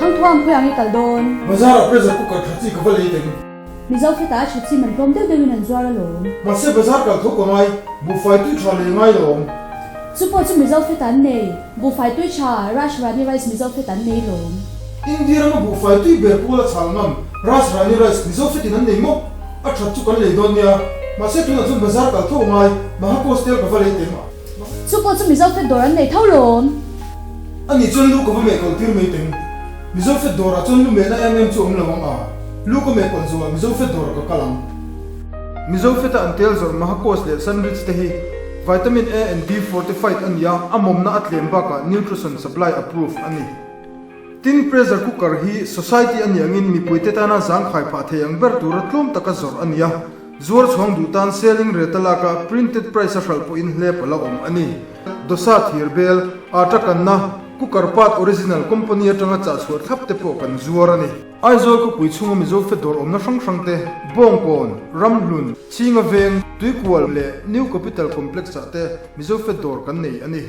Thangthuam khawi ang i kal dawn? Bazar ah pressure cooker tha chi ka va lei teng. Mizo feta a tha chi man tlawm deuh deuhin an zuar alawm. Mahse bazar kal tho ka ngai, buhfai tui tha lei ngai lo awm. Chu pawh chu Mizo feta an nei, buhfai tui tha, Raj Rani rice Mizo feta an nei lawm. India rama buhfai tui ber pawl a chhal ngam, Raj Rani rice Mizo fetin an nei maw? A that chu kan lei dawn nia. Mahse tunah chuan bazar kal tho ngai, Mahakos tel ka va lei teng. Chu pawh chu Mizo fet dawr an nei tho lawm. A nih chuan lu ka va meh kawlh tir mai teng. Mizo fet dawrah chuan lu mehna em em chu awm lo ang a, lu ka meh kawlh zawhah Mizo fet dawrah ka kal ang. Mizo feta an tel zawrh Mahakos leh Sunrich te hi Vitamin A and B fortified a ni a, a mawmna a tlem bakah nutrition supply approved a ni. Tin, pressure cooker hi society a nih angin mipuite tana zangkhai phah thei ang ber tura tlawm taka zawrh a ni a, zuar chhuang duh tan selling rate a lak a, printed price a hralh pawhin hlep a la awm a ni. Dosa thir bel, atta kanna, cooker part original company atanga chah chhuah thlap te pawh kan zuar a ni. Aizawl khawpui chhunga Mizo fe dawr awmna hrang hrang te, Bawngkawn, Ramhlun, Chhinga Veng, Tuikual leh New Capital Complex ah te Mizo fe dawr kan nei a ni.